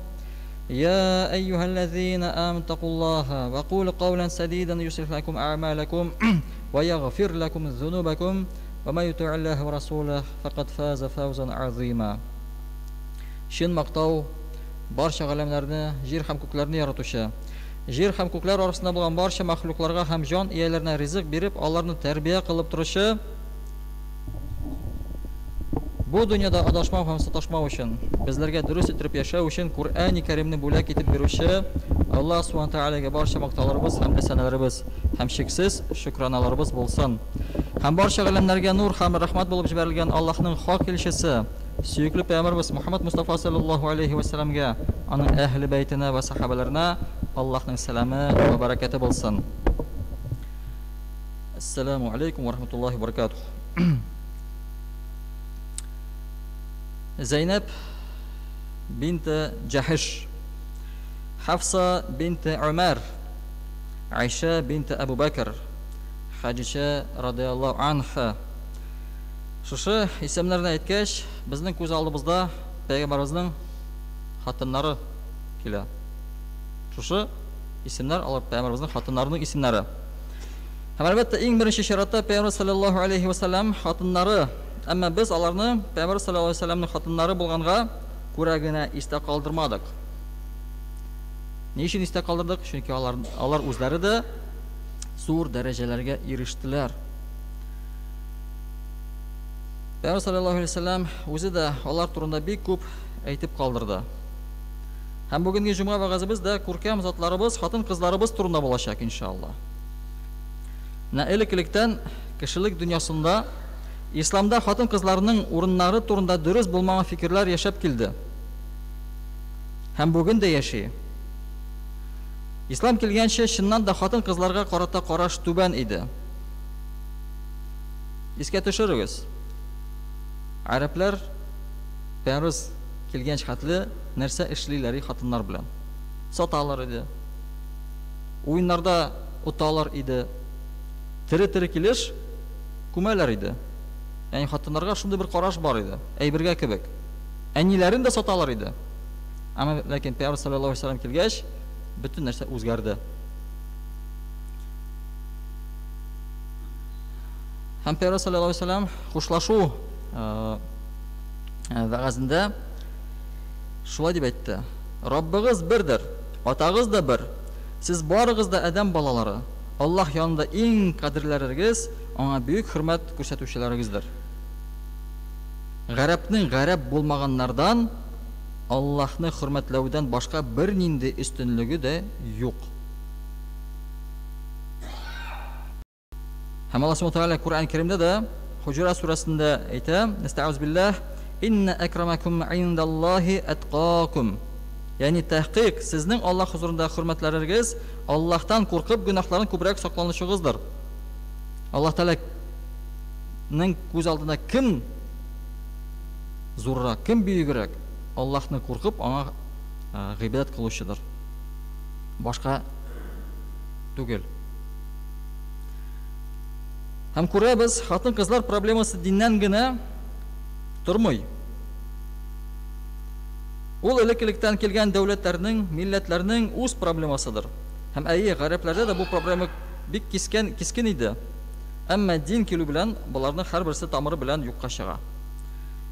يا أيها الذين آمنوا اتقوا الله وقولوا قولا سديدا يصلح لكم أعمالكم ويغفر لكم ذنوبكم وما يطع الله ورسوله فقد فاز فوزا عظيما. Чын мактау барча галәмнәрне, җир һәм күкләрне яратучы, җир һәм күкләр арасында булган барча мәхлукларга һәм җан ияләренә ризык биреп, аларны тәрбия кылып торучы, бу дөньяда адашмау һәм саташмау өчен, безләргә дөрес итеп яшәү өчен Коръәни Кәримне бүләк итеп бирүче Аллаһ Субхану Тәгаләгә барча мактауларыбыз һәм сәналарыбыз һәм чиксез шөкраналарыбыз булсын. Һәм барча галәмнәргә нур һәм рәхмәт булып җибәрелгән Аллаһның хак илчесе, сөекле пәйгамбәребез Мухаммад Мустафа саллаллаһу алейхи ва сәлламгә, аның әһле бәйтенә ва сахабаларына Аллаһның сәламе ва бәрәкәте булсын. Ассаламу алейкум ва рахматуллахи ва баракатух. Зәйнәб бинте Җәһеш, Хафса бинте Умар, Айша бинте Абу Бәкр, Хәдичә радиаллаһу анха. Шушы исемнәрне әйткәч, безнең күз алдыбызда пәйгамбәребезнең хатыннары килә. Шушы исемнәр алар пәйгамбәребезнең хатыннарының исемнәре. Һәм әлбәттә, иң беренче чиратта пәйгамбәр саллаллаһу алейхи ва саллям хатыннары. Әмма без аларны пәйгамбәр саллаллаһу алейхи ва саллямның хатыннары булганга күрә генә истә калдырмадык. Ни өчен истә калдырдык? Чөнки алар үзләре дә зур дәрәҗәләргә ирештеләр. Пәйгамбәр саллаллаһу алейхи ва саллям үзе дә алар турында бик күп әйтеп калдырды. Һәм бүгенге җомга вәгазебез дә күркәм затларыбыз, хатын-кызларыбыз турында булачак, иншалла. Менә элек-электән кешелек дөньясында исламда хатын-кызларның урыннары турында дөрес булмаган фикерләр яшәп килде. Һәм бүген дә яши. Ислам килгәнче чыннан да хатын-кызларга карата караш түбән иде. Искә төшерегез. Гарәпләр пәйгамбәребез килгәнче хәтле нәрсә эшлиләр хатыннар белән? Саталар иде. Уеннарда оталар иде. Тере-тере килеш күмәләр иде. Ягъни хатыннарга шундый бер караш бар иде, әйбергә кебек. Әниләрен дә саталар иде. Әмма ләкин Пәйгамбәр саллаллаһу алейһи ва саллям килгәч, бөтен нәрсә үзгәрде. Һәм Пәйгамбәр саллаллаһу алейһи ва саллям хушлашу вәгазендә шулай дип әйтте: Раббыгыз бердер, атагыз да бер. Сез барыгыз да адәм балалары. Аллаһ янында иң кадерләрегез, аңа бөек хөрмәт күрсәтүчеләрегездер. Гарәпнең гарәп булмаганнардан Аллаһны хөрмәтләүдән башка бернинди өстенлеге дә юк. Һәм Аллаһ Субхану Тәгалә Коръән Кәримдә дә Хуҗурат сүрәсендә әйтә: "Нәстәгуз биллаһ, инна акрамакум индаллаһи аткакум." Ягъни тәхкыйк, сезнең Аллаһ хозурында хөрмәтләрегез Аллаһтан куркып гөнаһларын күбрәк сакланучыгыздыр. Аллаһ Тәгаләнең күз алдында кем зуррак, кем бөегрәк? Аллаһны куркып, аңа гыйбадәт кылучыдыр. Башка түгел. Һәм күрәбез, хатын-кызлар проблемасы диннән генә тормый. Ул элек-электән килгән дәүләтләрнең, милләтләрнең үз проблемасыдыр. Һәм әйе, гарәпләрдә дә бу проблема бик кискен, кискен иде. Әмма дин килү белән боларның һәрберсе тамыры белән юкка чыга.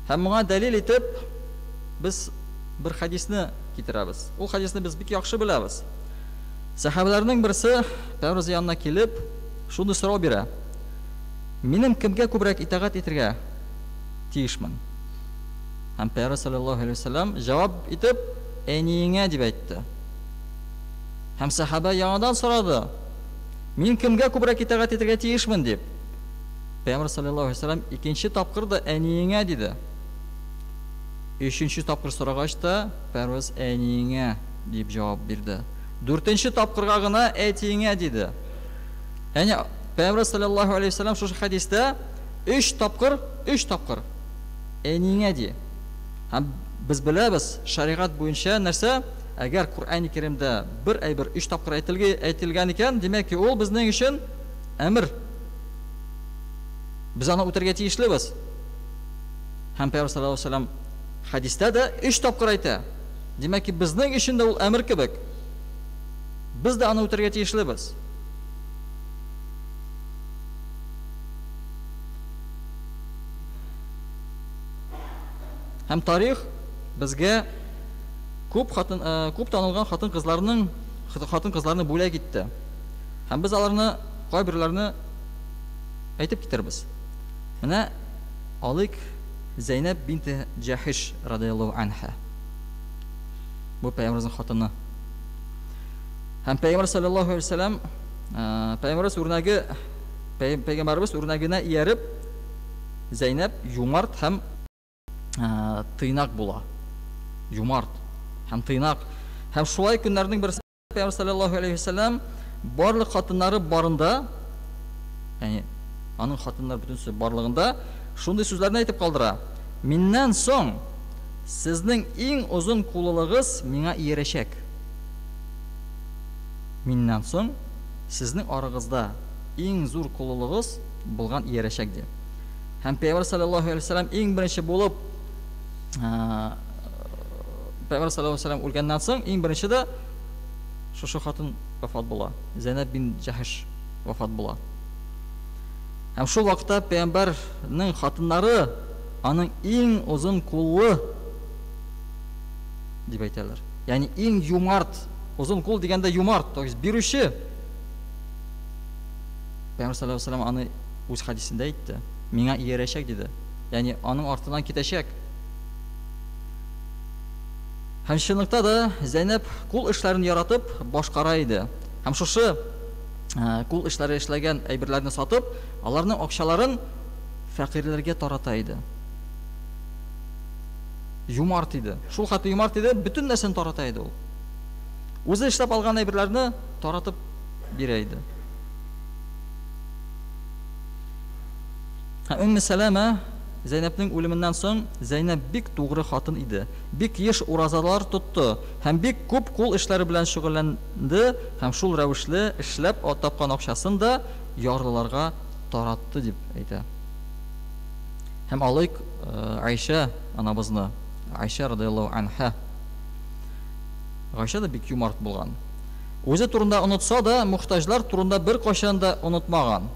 Һәм моңа дәлил итеп без бер хәдисне китерәбез. Ул хәдисне без бик яхшы беләбез. Сәхабәләрнең берсе Пәйгамбәребез янына килеп, шундый сорау бирә: Минем кемгә күбрәк итагать итергә тиешмен? Һәм Пәйгамбәр саллаллаһу алейһи ва сәлләм җавап итеп, әниеңә дип әйтте. Һәм сәхабә яңадан сорады: Мин кемгә күбрәк итагать итәргә тиешмен дип. Пәйгамбәр салләллаһу алейһи ва сәлләм икенче тапкыр да әниеңә диде. Өченче тапкыр сорагач та, Пәйгамбәребез әниеңә дип җавап бирде. Дүртенче тапкырга гына әтиеңә диде. Ягъни Пәйгамбәр салләллаһу алейһи ва сәлләм шушы хәдистә өч тапкыр, өч тапкыр әниеңә ди. Һәм без беләбез, шәригать буенча нәрсә, әгәр Коръәни Кәримдә бер әйбер өч тапкыр әйтелге, әйтелгән икән, димәк ки, ул безнең өчен әмер. Без аны үтәргә тиешлебез. Һәм Пәйгамбәр саллаллаһу алейһи ва сәлләм хәдистә дә өч тапкыр әйтә. Димәк ки, безнең өчен дә ул әмер кебек. Без дә аны үтәргә тиешлебез. Һәм тарих безгә күп хатын, э, күп танылган хатын-кызларның хатын-кызларны бүләк итте. Һәм без аларны кайберләрне әйтеп китербез. Менә алыйк Зәйнәб бинте Җәхиш радияллаһу анха. Бу пәйгамбәребезнең хатыны. Һәм пәйгамбәр саллаллаһу алейһи вәсәлләм э, пәйгамбәребез үрнәге пәйгамбәребез үрнәгенә ияреп Зәйнәб юмарт һәм э, тыйнак була. Юмарт һәм тыйнак. Һәм шулай көннәрнең берсе Пәйгамбәр саллаллаһу алейһи вәсәлләм барлык хатыннары барында, ягъни аның хатыннар бөтенесе барлыгында шундый сүзләрне әйтеп калдыра. Миннән соң сезнең иң озын кулылыгыз миңа иярәчәк. Миннән соң сезнең арыгызда иң зур кулылыгыз булган иярәчәк ди. Һәм Пәйгамбәр саллаллаһу алейһи вәсәлләм иң беренче булып Пәйгамбәр саллаллаһу алейһи вәсәлләм үлгәннән соң иң беренче дә шушы хатын вафат була. Зәйнәб бин Җәһш вафат була. Һәм шул вакытта пәйгамбәрнең хатыннары аның иң озын куллы дип әйтәләр. Ягъни иң юмарт, озын кул дигәндә юмарт, то есть бирүче. Пәйгамбәр саллаллаһу алейһи вәсәлләм аны үз хәдисендә әйтте. Миңа иярәчәк диде. Ягъни аның артыннан китәчәк. Һәм чынлыкта да Зәйнәб кул эшләрен яратып башкара иде. Һәм шушы кул эшләре эшләгән әйберләрне сатып, аларның акчаларын фәкыйрьләргә тарата иде. Юмарт иде. Шул хәтле юмарт иде, бөтен нәрсәне тарата иде ул. Үзе эшләп алган әйберләрне таратып бирә иде. Һәм Өмме Сәләмә Зәйнәбнең үлеменнән соң, Зәйнәб бик тугры хатын иде, бик еш уразалар тотты һәм бик күп кул эшләре белән шөгыльләнде һәм шул рәвешле эшләп тапкан акчасын да ярлыларга таратты, дип әйтә. Һәм алыйк Гайшә анабызны, Гайшә радыяллаһу анһа. Гайшә дә бик юмарт булган. Үзе турында онытса да, мохтаҗлар турында беркайчан да онытмаган.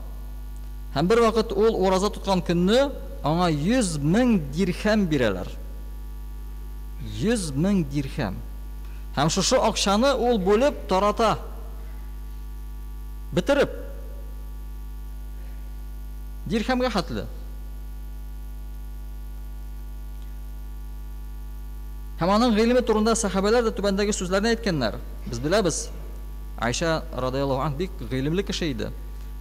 Һәм бервакыт ул ураза тоткан көнне аңа 100 мең дирхәм бирәләр. 100 мең дирхәм. Һәм шушы акчаны ул бүлеп тарата. Бетереп. Дирхәмгә хәтле. Һәм аның гыйлеме турында сәхабәләр дә түбәндәге сүзләрне әйткәннәр. Без беләбез, Айша радыяллаһу анһ бик гыйлемле кеше иде.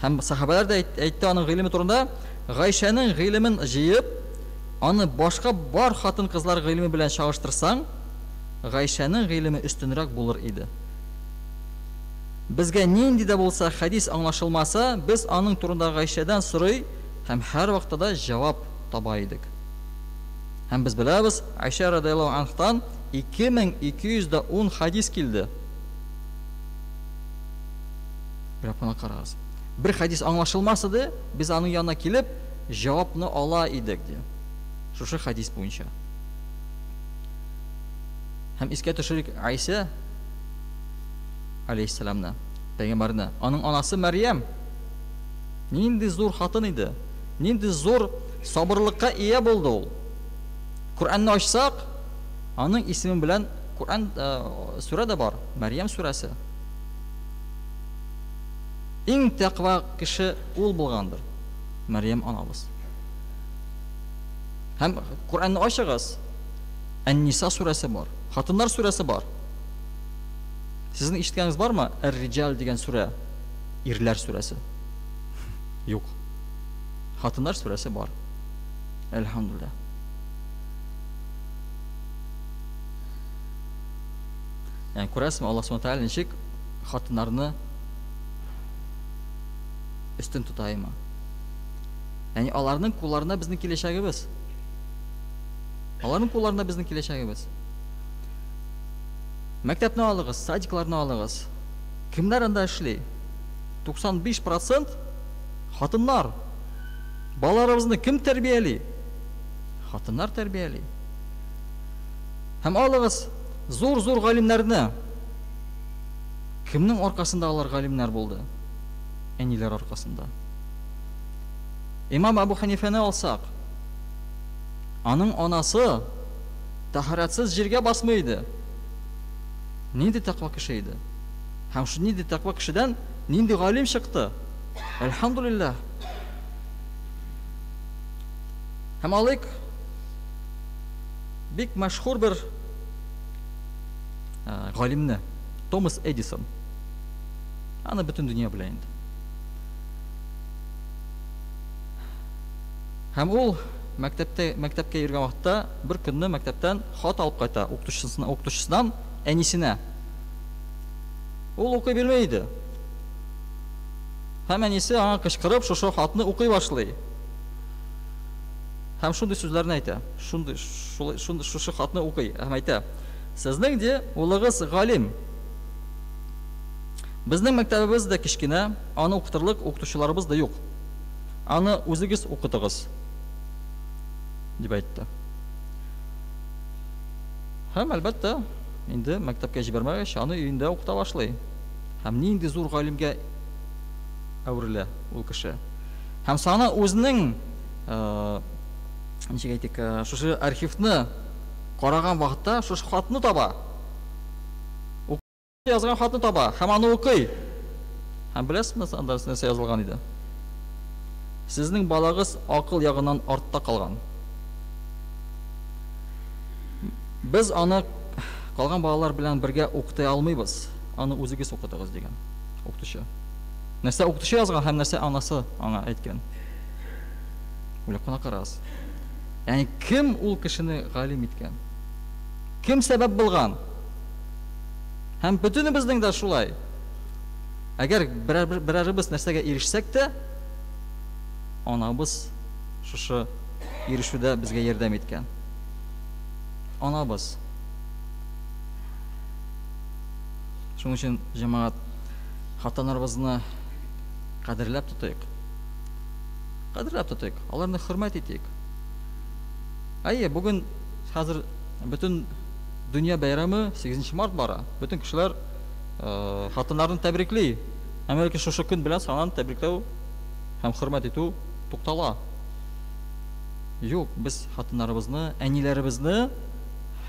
Һәм сәхабәләр дә әйтте аның гыйлеме турында, Гайшәнең гыйлемен җыеп, аны башка бар хатын-кызлар гыйлеме белән чагыштырсаң, Гайшәнең гыйлеме өстенрәк булыр иде. Безгә нинди дә булса хәдис аңлашылмаса, без аның турында Гайшәдән сорый һәм һәрвакытта да җавап таба идек. Һәм без беләбез, Гайшә радыяллаһу анһтан 2210 хәдис килде. Уйлап кына карагыз. Бер хәдис аңлашылмас иде, без аның янына килеп, җавапны ала идек, ди. Шушы хәдис буенча. Һәм искә төшерик Айса алейхиссәламны, пәйгамбәрне. Аның анасы Мәрьям нинди зур хатын иде, нинди зур сабырлыкка ия булды ул. Коръәнне ачсак, аның исеме белән Коръән э, сүрә дә бар, Мәрьям сүрәсе. Иң тәкъва кеше ул булгандыр, Мәрьям анабыз. Һәм Коръәнне ачыгыз, Ән-Ниса сүрәсе бар, Хатыннар сүрәсе бар. Сезнең ишеткәнегез бармы? Әр-Риҗал дигән сүрә. Ирләр сүрәсе. Юк. Хатыннар сүрәсе бар. Әлхәмдүлилләһ. Ягъни күрәсезме, Аллаһ Субхану тәгалә ничек хатыннарны өстен тота има. Ягъни аларның кулларында безнең киләчәгебез. Аларның кулларында безнең киләчәгебез. Мәктәпне алыгыз, садикларны алыгыз. Кемнәр анда эшли? 95% хатыннар. Балаларыбызны кем тәрбияли? Хатыннар тәрбияли. Һәм алыгыз зур-зур галимнәрне. Кемнең аркасында алар галимнәр булды? Әниләр аркасында. Имам Абу Ханифәне алсак, аның анасы тәһарәтсез җиргә басмый иде. Нинди тәкъва кеше иде. Һәм шул нинди тәкъва кешедән нинди галим чыкты. Әлхәмдулиллаһ. Һәм алыйк бик мәшһүр бер галимне, Томас Эдисон. Аны бөтен дөнья белә инде. Һәм ул мәктәптә мәктәпкә йөргән вакытта бер көнне мәктәптән хат алып кайта укытучысына, укытучысынан әнисенә. Ул укый белми иде. Һәм әнисе аңа кычкырып шушы хатны укый башлый. Һәм шундый сүзләрне әйтә. Шундый шулай шундый шушы хатны укый һәм әйтә. Сезнең ди улыгыз галим. Безнең мәктәбебез дә кечкенә, аны укытырлык укытучыларыбыз да юк. Аны үзегез укытыгыз, дип әйтте. Һәм, әлбәттә, инде мәктәпкә җибәрмәгәч, аны өендә укыта башлый. Һәм нинди зур галимгә әверелә ул кеше. Һәм саны үзенең, ничек әйтик, шушы архивны караган вакытта шушы хатны таба. Язган хатны таба һәм аны укый. Һәм беләсезме, анда нәрсә язылган иде? Сезнең балагыз акыл ягыннан артта калган. Без аны калган балалар белән бергә укытый алмыйбыз. Аны үзегез укытыгыз, дигән укытучы. Нәрсә укытучы язган һәм нәрсә анасы аңа әйткән. Уйлап кына карагыз. Ягъни кем ул кешене галим иткән? Кем сәбәп булган? Һәм бөтенебезнең дә шулай. Әгәр берәребез нәрсәгә ирешсәк тә, анабыз шушы ирешүдә безгә ярдәм иткән. Анабыз. Шуның өчен, җәмәгать, хатыннарыбызны кадерләп тотыйк. Кадерләп тотыйк, аларны хөрмәт итик. Әйе, бүген хәзер бөтен дөнья бәйрәме 8 март бара. Бөтен кешеләр хатыннарны тәбрикли. Әмма ләкин шушы көн белән санан тәбрикләү һәм хөрмәт итү туктала. Юк, без хатыннарыбызны, әниләребезне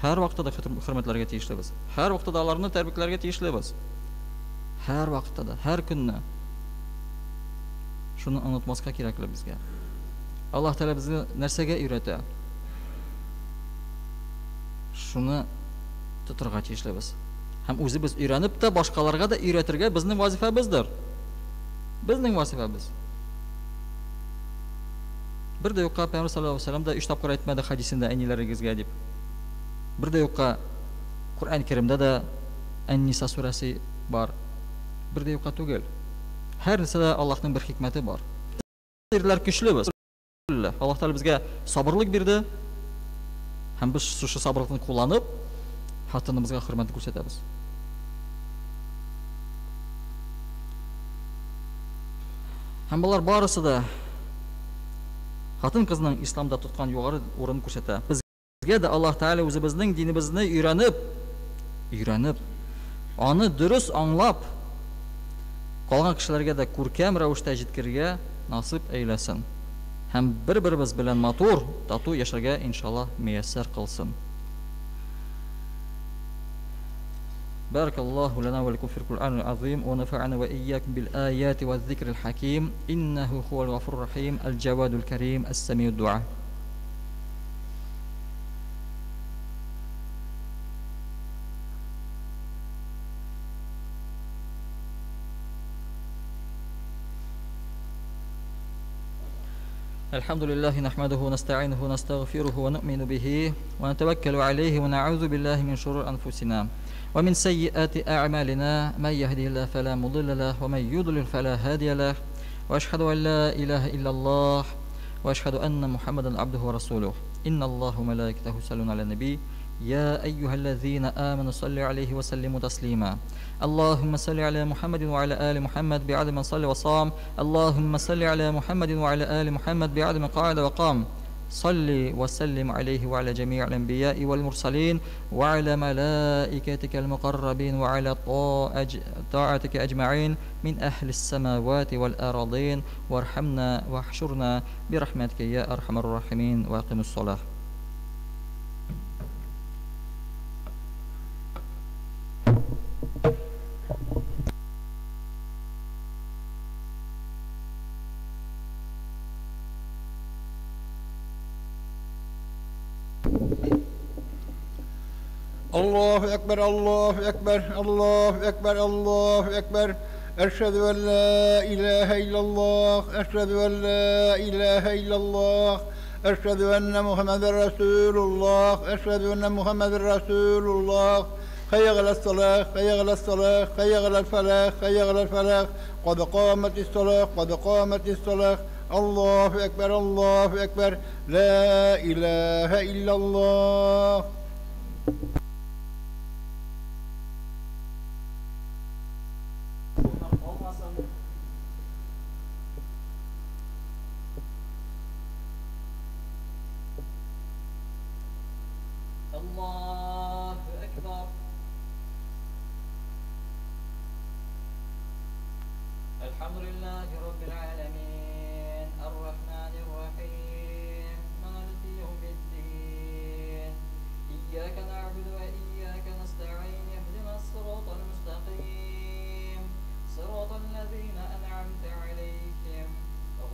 һәр вакытта да хөрмәтләргә тиешлебез. Һәр вакытта да аларны тәбрикләргә тиешлебез. Һәр вакытта да, һәр көнне. Шуны онытмаска кирәкле безгә. Аллаһ Тәгалә безне нәрсәгә өйрәтә? Шуны тотырга тиешлебез. Һәм үзебез өйрәнеп тә башкаларга да өйрәтергә безнең вазифабыздыр. Безнең вазифабыз. Бер дә юкка Пәйгамбер саллаллаһу алейһи ва сәлләм дә өч тапкыр әйтмәде хәдисендә әниләрегезгә дип. Бер дә юкка Коръән Кәримдә дә Ән-Ниса сүрәсе бар. Бер дә юкка түгел. Һәр нәрсәдә Аллаһның бер хикмәте бар. Ирләр көчлебез. Аллаһ Тәгалә безгә сабырлык бирде. Һәм без шушы сабырлыкны кулланып, хатыныбызга хөрмәт күрсәтәбез. Һәм болар барысы да хатын-кызның исламда тоткан югары урынын күрсәтә. Безгә дә Аллаһ Тәгалә үзебезнең динебезне өйрәнеп, өйрәнеп, аны дөрес аңлап, калган кешеләргә дә күркәм рәвештә җиткерергә насыйп әйләсен. Һәм бер-беребез белән матур, тату яшәргә, иншаллаһ, мияссәр кылсын. بارك الله لنا ولكم في القرآن العظيم ونفعنا وإياكم بالآيات والذكر الحكيم إنه هو الغفور الرحيم الجواد الكريم السميع الدعاء. الحمد لله نحمده ونستعينه ونستغفره ونؤمن به ونتوكل عليه ونعوذ بالله من شرور أنفسنا ومن سيئات أعمالنا من يهده الله فلا مضل له ومن يضلل فلا هادي له وأشهد أن لا إله إلا الله وأشهد أن محمدا عبده ورسوله إن الله وملائكته يصلون على النبي يا أيها الذين آمنوا صلوا عليه وسلموا تسليما اللهم صل على محمد وعلى آل محمد بعدد من صلى وصام اللهم صل على محمد وعلى آل محمد بعدد من قعد وقام صل وسلم عليه وعلى جميع الأنبياء والمرسلين وعلى ملائكتك المقربين وعلى طاعتك أجمعين من أهل السماوات والأراضين وارحمنا واحشرنا برحمتك يا أرحم الراحمين وأقم الصلاة.
الله أكبر الله أكبر الله أكبر الله أكبر أشهد أن لا إله إلا الله أشهد أن لا إله إلا الله أشهد أن محمد رسول الله أشهد أن محمد رسول الله حي على الصلاة حي على الصلاة حي على الفلاح حي على الفلاح قد قامت الصلاة قد قامت الصلاة الله أكبر الله أكبر لا إله إلا الله.
الله أكبر. الحمد لله رب العالمين الرحمن الرحيم مالك يوم الدين إياك نعبد وإياك نستعين اهدنا الصراط المستقيم صراط الذين أنعمت عليهم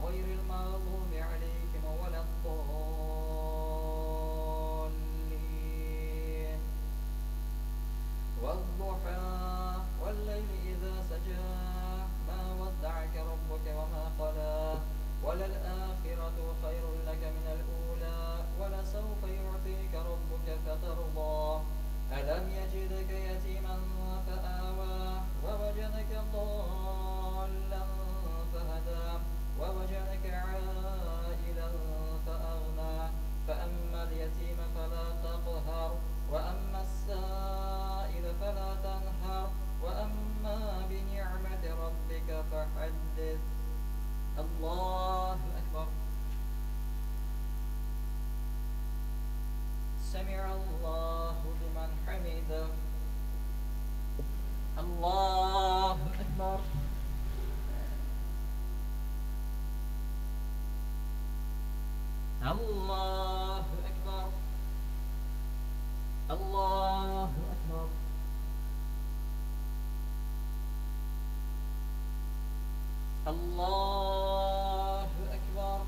غير المغضوب عليهم ولا الضالين. والضحى والليل إذا سجى ما ودعك ربك وما قلى وللآخرة خير لك من الأولى ولسوف يعطيك ربك فترضى. ألم يجدك يتيما فآوى ووجدك ضالا فهدى ووجدك عائلا فأغنى. فأما اليتيم فلا تقهر وأما السائل فلا تنهر وأما بنعمة ربك فحدث. الله أكبر. سمع الله لمن حمده. الله أكبر. الله أكبر. الله أكبر. الله أكبر.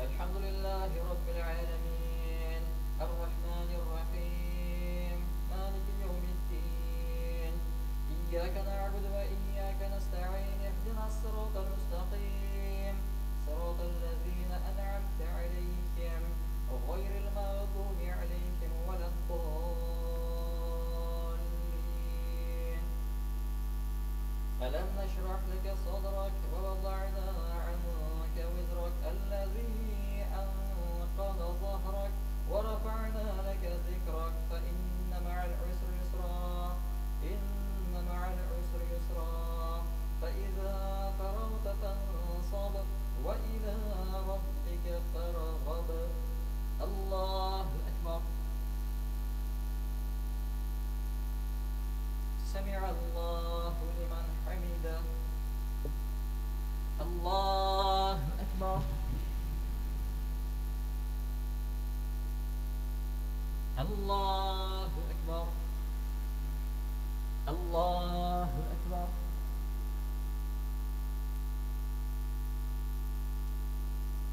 الحمد لله رب العالمين الرحمن الرحيم مالك يوم الدين إياك نعبد وإياك نستعين اهدنا الصراط المستقيم صراط الذين أنعمت عليهم غير المغضوب عليهم ولا الضالين. ألم نشرح لك صدرك ووضعنا عنك وزرك الذي أنقض ظهرك ورفعنا لك ذكرك فإن مع العسر يسرا إن مع العسر يسرا فإذا فرغت فانصب وإلى ربك فارغب. الله أكبر. سمع الله لمن حمده. الله أكبر. الله أكبر. الله أكبر.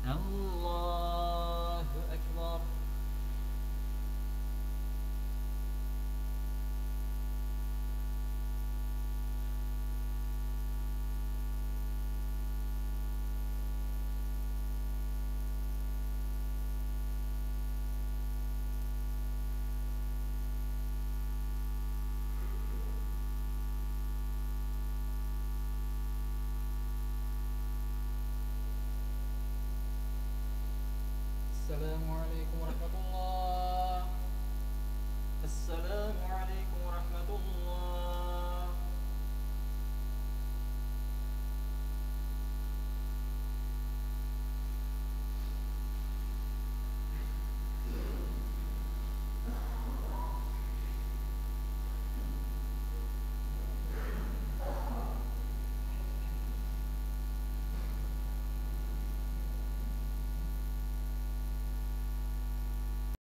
الله أكبر. Әссәләмү алейкум ва рахматуллаһ.